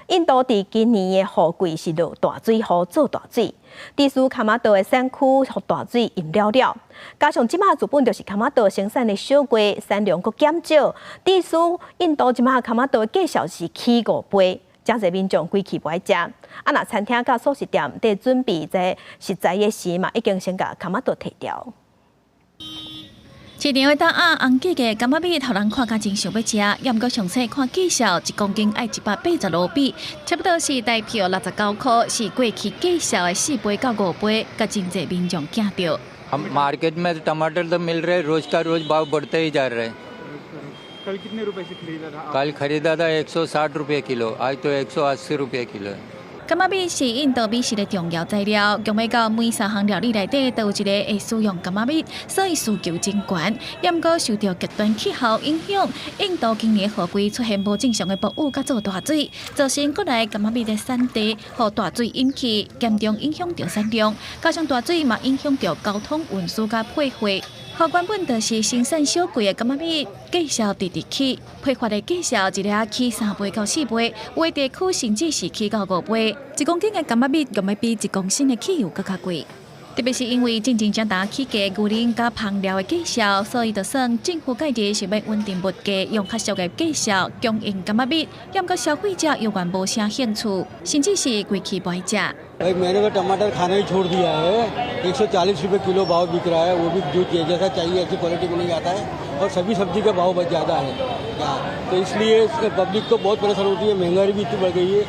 印度佇今年的雨季是落大水雨做大水，致使崁仔島的產區予大水淹了了。加上這馬日本就是崁仔島生產的小雞產量閣減少，致使印度這馬崁仔島的價數是起五倍，誠濟民眾規氣無愛食。啊，若餐廳佮素食店佇準備這食材的時嘛，已經先共崁仔島提掉。市場的擔仔紅價的柑仔蜜，予人看甲真想欲食。猶毋過詳細看價數，一公斤愛180盧比，差不多是台票69箍，是過去價數的4倍到5倍，共真濟民眾驚著。 हम मार्केट में टमाटर तो मिल रहे, रोज का रोज भाव बढ़ते ही जा रहे हैं। कल कितने रुपए से खरीदा था? कल खरीदा था 160 रुपये किलो, आज तो 180 रुपये किलो है।柑仔蜜是印度美食的重要材料，強欲到每三項料理內底都有一個會使用柑仔蜜，所以需求真懸。猶毋過受著極端氣候影響，印度今年雨季出現無正常的暴雨佮做大水，造成國內柑仔蜜的產地予大水淹去，嚴重影響著產量。加上大水嘛影響著交通運輸佮配貨。予原本就是生產小貴的柑仔蜜，價數直直起，批發的價數一粒起3倍到4倍，有的地區甚至是起到5倍。1公斤的柑仔蜜用欲比1公升的汽油閣較貴。特別是因為進前正焦起價牛奶佮香料的價數，所以就算政府介入是欲穩定物價，用較俗的價數供應柑仔蜜，猶毋過消費者猶原無啥興趣，甚至是規氣無愛食。 भाई, मैंने तो टमाटर खाना ही छोड़ दिया है। 140 रुपये किलो भाव बिक रहा है, वो भी जो जैसा चाहिए ऐसी क्वालिटी में नहीं आता है और सभी सब्जी का भाव बहुत ज़्यादा है क्या, तो इसलिए पब्लिक को बहुत परेशान होती है। महंगाई भी इतनी बढ़ गई है।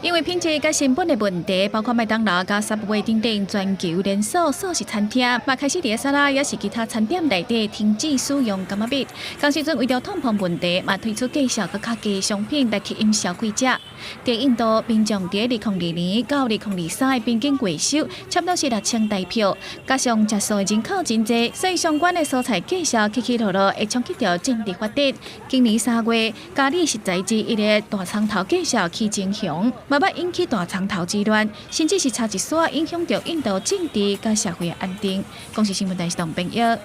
因為品質佮成本的問題，包括麥當勞佮 Subway 等等全球連鎖素食餐廳，嘛開始佇沙拉抑是其他餐點內底停止使用柑仔蜜。仝時陣為著通膨問題，嘛推出價數閣較低商品來吸引消費者。佇印度，民眾佇2002年到2023的平均月收差不多是6000台票，加上食素的人口真濟，所以相關的蔬菜價數起起落落會衝擊著政治發展。今年3月，咖喱食材之一的大蔥頭價數起真雄，嘛捌引起大蔥頭之亂，甚至是差一絲影響著印度政治佮社會的安定。公視新聞台是董編譯。